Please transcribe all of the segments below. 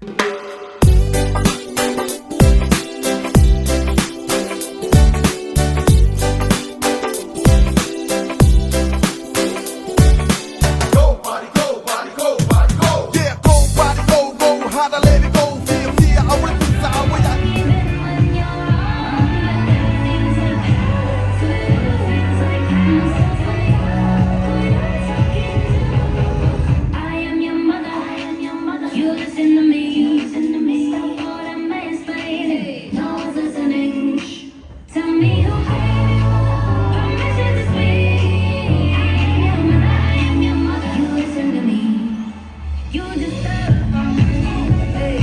Go party go party go party go. Yeah, go party go go harder, let it go. เฟียเฟียเอาไว้ปรึกษาไว้อยาก Even when you're wrong, but that feels like feels like castles like who you're talking to. I am your mother, I am your mother. You listen to me, you listen to me. Stop all that mansplaining. No one's listening. Shh. Tell me who gave you permission to speak. I am your mother, I am your mother. You listen to me. You just hey.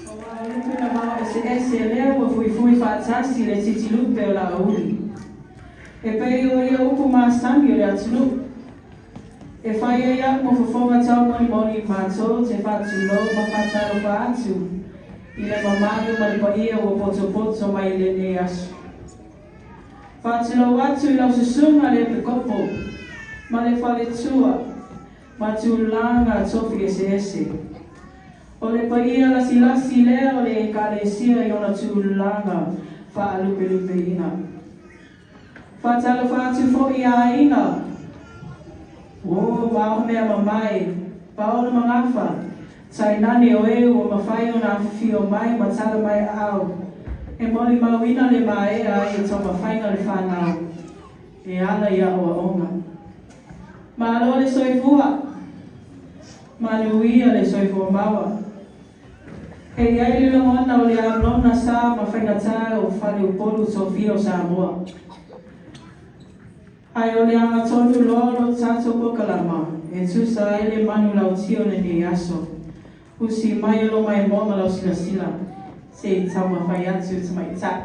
Aua o lupe na vao eseese lea ua fuifui faatasi i le titilupe o Laauli. E pei o ia upu masani o le atunuu. E fai ai a'u ma fofoga taumolimoli matou te faatulou ma faatalofa atu i le mamalu ma le paia ua potopoto mai i lenei aso. Faatulou atu i lau susuga le Epikopo ma le faletua ma tulaga tofi eseese. O le paia lasilasi lea o le Ekalesia i ona tulaga faalupelupeina. Faatalofa atu foi i aiga, uo ma aomea mamae, paolo ma gafa, tainane o e ua mafai ona afifio mai ma tala mai aao e molimauina le maea ai o taumafaiga a le fanau e ala i aoaoga. Malo le soifua, manuia le soifua maua. E i ai le lagona o le lona sa ma faigata o faleupolu tofia o Samoa. Ae o le agatonu loa o lo tatou polokalama e tusa ai le manulauti o lenei aso. Usi mai e lo maimoa ma lau silasila se i taumafai atu tamaitai.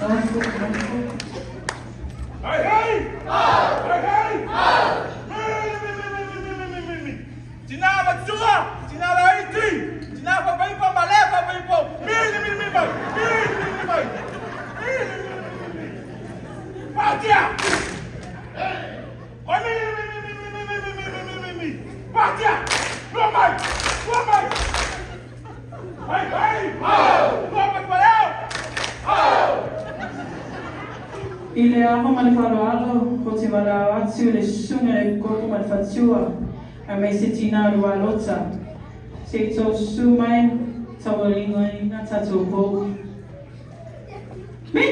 Nofo, nofo. Hey, hey! Hey, hey! Tina matua, tina laiti, tina papaipa malefa papaipo. Mili mili mili mai, mili mili mili mai. Mili mili mili mili. Patia! Oi mili mili mili mili mili mili mili mili. Patia! Lua mai! Lua mai! Hey, hey! Lua mai maleo! I le ava ma le faaaloalo, ou te valaau atu i le susuga i le koko ma le faletua, aemaise tinā o le Ualota, se i tou susu mai taualimaina tatou pou. Mi!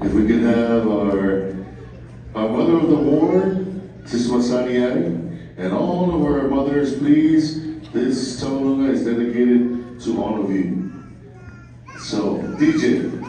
If we could have our, our mother of the horn, Sister Masaniari, and all of our mothers, please. This taulunga is dedicated to all of you. So, DJ.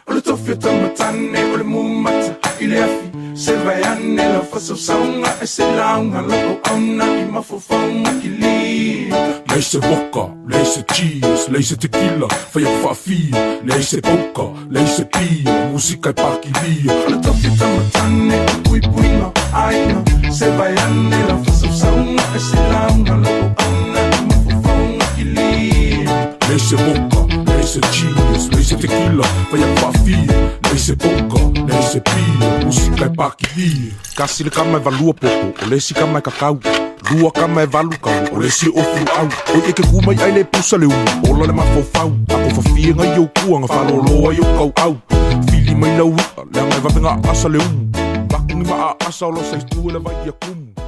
O le tofi o taumatane o le mumata i le afi Se vai ane la fasausauga e se lauga lau auauna i mafaufauga kilika. Leai se vodka, leai se cheese, leai se tequila, fai atu faafia, leai se polka, leai se pia, musika e pakilia. O le tofi o taumatane o puipuiga aiga Se vai ane la fasausauga e se lauga lau auauna i mafaufauga kilika. Leai se vodka, leai se cheese, leai se tequila, fai atu faafia, leai se polka, leai se pia, musika e pakilia. Kasi le kama e valua poto, o le isi kama e kakau. Lua kama e valu kau, o le isi e ofu luau. Oi e ke ku mai ai le pusa le umu, ola le mafaufau. Ako fafie ngai ou kuanga, faalolo ai ou kauau. Fili mai lau i'a, leaga e vave gaasa le umu. Vaku ni maa asa o lo sa itu e le vai ia kumu.